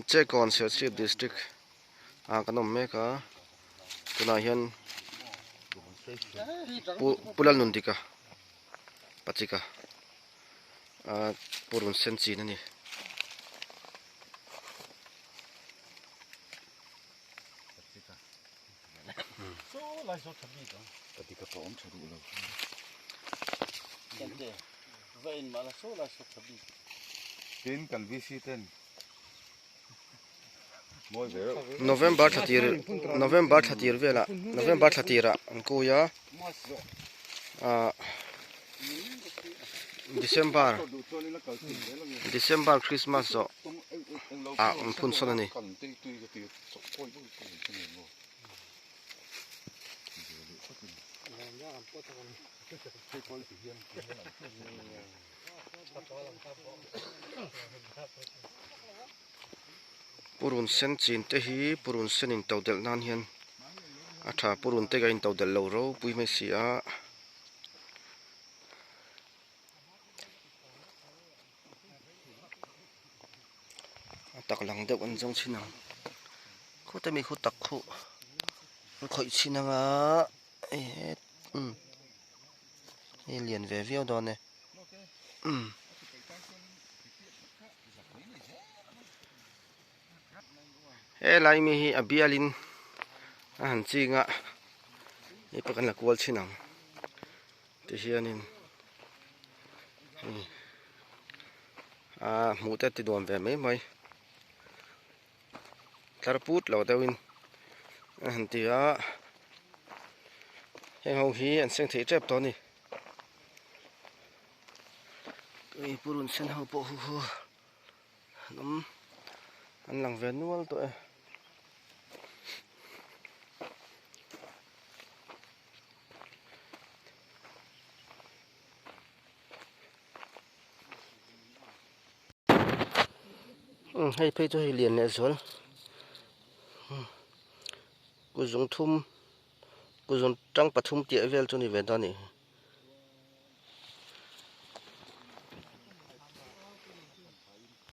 Chekawn Serchhip district ah kan awm mek a tunah hian pu pu Lalnundika Pachika ah purun sen chin a ni. November thla tir November thla tir velah November thla tirah an kui a ah December December Christmas zawh ah an phun sawn a ni. Purun sen chin te hi purun sen in to delh nan hian a tha purun te ka in to delh lo ropui mai si a. A tak lang deuh an zawng chhin ang khawte mi khu tak khu an khawih chhin ang a ehe umm hei lian ve viau dawn e umm. Helai mi hi a bialin a han ching a hei pawh kan la kual chhin ang tihianin hei ah hmuh te a ti nuam ve mai mai tlar put lo deuhin a han ti a heng ho hi an seng thei tep tawh a ni purun sen ho pawh hu hu an awm an lang ve nual tawh e. Umm hei phei chu hei lian leh zual kut zung thum kut zung tang pathum tih vel chu a ni ve dawn a nih hi.